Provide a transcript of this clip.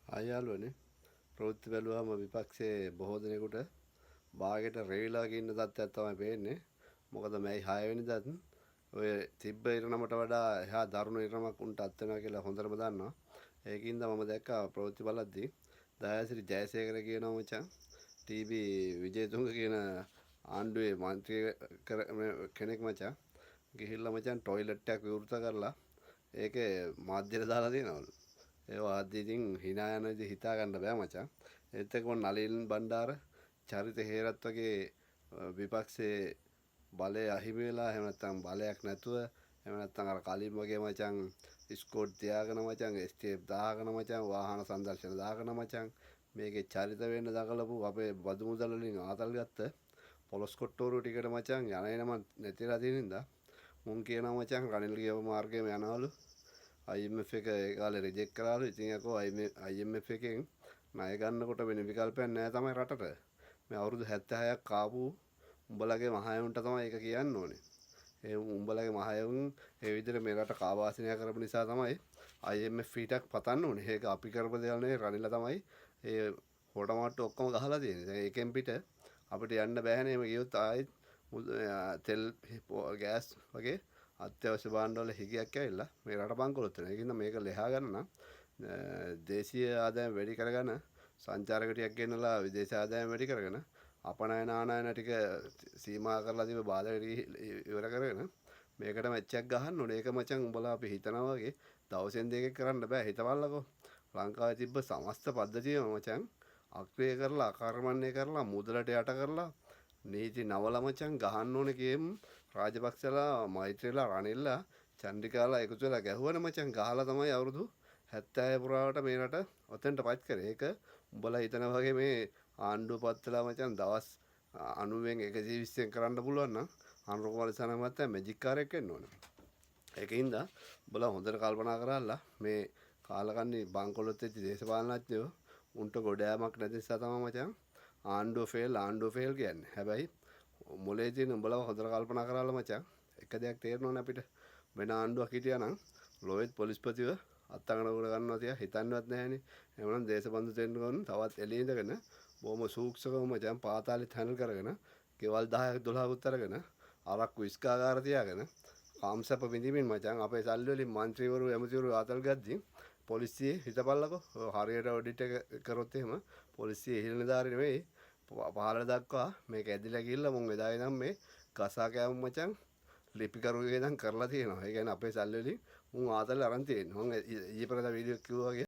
ආ යාළුවනේ, ප්‍රවෘත්ති බැලුවාම විපක්ෂයේ බොහෝ දෙනෙකුට බාගෙට රෙවිලා වගේ ඉන්න තත්ත්වයක් තමයි පේන්නේ. මොකද මැයි 6 වෙනිදාත් ඔය තිබ්බ ඉරණමට වඩා එහා දරුණු ඉරණමක් උන්ට අත් වෙනවා කියලා හොඳටම දන්නවා. ඒකින්ද මම දැක්කා ප්‍රවෘත්ති බලද්දී දයාසිරි ජයසේකර කියනවා මචං ටීබී විජේතුංග කියන ආණ්ඩුවේ මන්ත්‍රී කෙනෙක් මචං ගිහිල්ලා මචං ටොයිලට් එකක් විවෘත කරලා ඒකේ මාධ්‍යට දාලා තියෙනවලු. ඒවා අද්දි ඉතින් හිනා යන විදිහ හිතා ගන්න බෑ මචං. ඒත් එක්කම නලින් බණ්ඩාර, චරිත හේරත් වගේ විපක්ෂයේ බලය අහිමි වෙලා, එහෙම නැත්නම් බලයක් නැතුව, එහෙම නැත්නම් අර කලින් වගේ මචං ස්කෝඩ් තියාගෙන මචං STF දාගෙන මචං වාහන සංදර්ශන දාගෙන මචං මේකේ චරිත වෙන්න දඟලපු අපේ බදු මුදල් වලින් ආතල් ගත්ත පොලොස් කොට්ටෝරු ටිකට මචං යන එනම නැතිලා තියෙන හින්දා මුන් කියනවා මචං රනිල් ගියව මාර්ගයේම යනවලු. IMF එක ඒ කාලේ රිජෙක්ට් කරාලු. ඉතින් යකෝ IMF එකෙන් ණය ගන්නකොට වෙන විකල්පයක් නෑ තමයි රටට. මේ අවුරුදු 76ක් කාපු උඹලගේ මහයුන්ට තමයි ඒක කියන්න ඕනේ. ඒ උඹලගේ මහයුන් ඒ විදිහට මේ රට කාවාසිනය කරපු නිසා තමයි IMF ෆීටක් පතන්න ඕනේ. ඒක අපි කරපු දේවල් නෙවෙයි, රනිලා තමයි ඒ හොටමාට්ටු ඔක්කොම ගහලා තියෙන්නේ. දැන් ඒකෙන් පිට අපිට යන්න බෑනේ. එහෙම ගියොත් ආයෙත් තෙල් ගෑස් වගේ අත්‍යවශ්‍ය භාණ්ඩවල හිගයක් ඇවිල්ලා මේ රට බංකොලොත් වෙනවා. ඒකින්ද මේක ලෙහා ගන්න නම් දේශීය ආදායම වැඩි කරගෙන, සංචාරක ටිකක් ගෙනලා විදේශ ආදායම වැඩි කරගෙන, අපනයන ආනයන ටික සීමා කරලා තිබ්බ බාධක ටික ඉවර කරගෙන මේකට මැච් එකක් ගහන්න ඕනේ. ඒක මචං උඹලා අපි හිතනවා වගේ දවසෙන් දෙකෙන් කරන්න බෑ. හිතවල්ලකෝ. ලංකාවේ තිබ්බ සමස්ත පද්ධතියම මචං අක්‍රිය කරලා, අකර්මණ්‍ය කරලා, මුදලට යට කරලා, නීති නවලා මචං ගහන්න ඕනේ කියම් රාජපක්ෂලා, මෛත්‍රීලා, රනිල්ලා, චන්ද්‍රිකාලා එකතු වෙලා ගැහුවනේ මචං. ගහලා තමයි අවුරුදු 76 පුරාවට මේ රට ඔතෙන්ට පත් කරේ. ඒක උඹලා හිතන වගේ මේ ආණ්ඩුව පත් වෙලා මචං දවස් 90න් 120න් කරන්න පුළුවන් නම් අනුර කුමාර දිසානායක මහත්තයා මැජික් කාරයෙක් වෙන්න ඕනේ. ඒකින්ද උඹලා හොඳට කල්පනා කරලා මේ කාලකන්ණි බංකොලොත් වෙච්ච දේශපාලනඥයෝ උන්ට ගොඩ යාමක් නැති නිසා තමයි මචං ආණ්ඩුව ෆේල් ආණ්ඩුව ෆේල් කියන්නේ. හැබැයි මොලේ තියෙන උඹලව හොඳට කල්පනා කරලා මචං එක දෙයක් තේරෙනවනේ අපිට. වෙන ආණ්ඩුවක් හිටියා නම් ලොවෙත් පොලිස්පතිව අත්අඩංගුවට ගන්නවා තියා හිතන්නවත් නැහැනේ. එහෙමනම් දේශබන්දු තෙන්නුකන් තවත් එළිය ඉඳගෙන බොහොම සූක්ෂමව මචං පාතාලෙත් හැන්ඩල් කරගෙන, ගෙවල් 10ක් 12කුත් අරගෙන, අරක්කු ඉස්කාගාර තියාගෙන, කාම්සැප විඳින්මින් මචං අපේ සල්ලි වලින් මන්ත්‍රීවරු ඇමතිවරු ආතල් ගද්දි පොලිසියේ හිතපල්ලකෝ. හරියට ඔඩිට් එක කරොත් එහෙම පොලිසියේ ඉහළ නිලධාරි නෙවෙයි පහළ දක්වා මේක ඇදිලා ගිහිල්ලා මුන් එදා ඉඳන් මේ ගසා කෑම මචං ලිපිකරුගේ ඉඳන් කරලා තියෙනවා. ඒ කියන්නේ අපේ සල්ලි වලින් මුන් ආතල් අරන් තියෙනවා. මං ඊයේ පෙරේදා වීඩියෝ කිව්වා වගේ.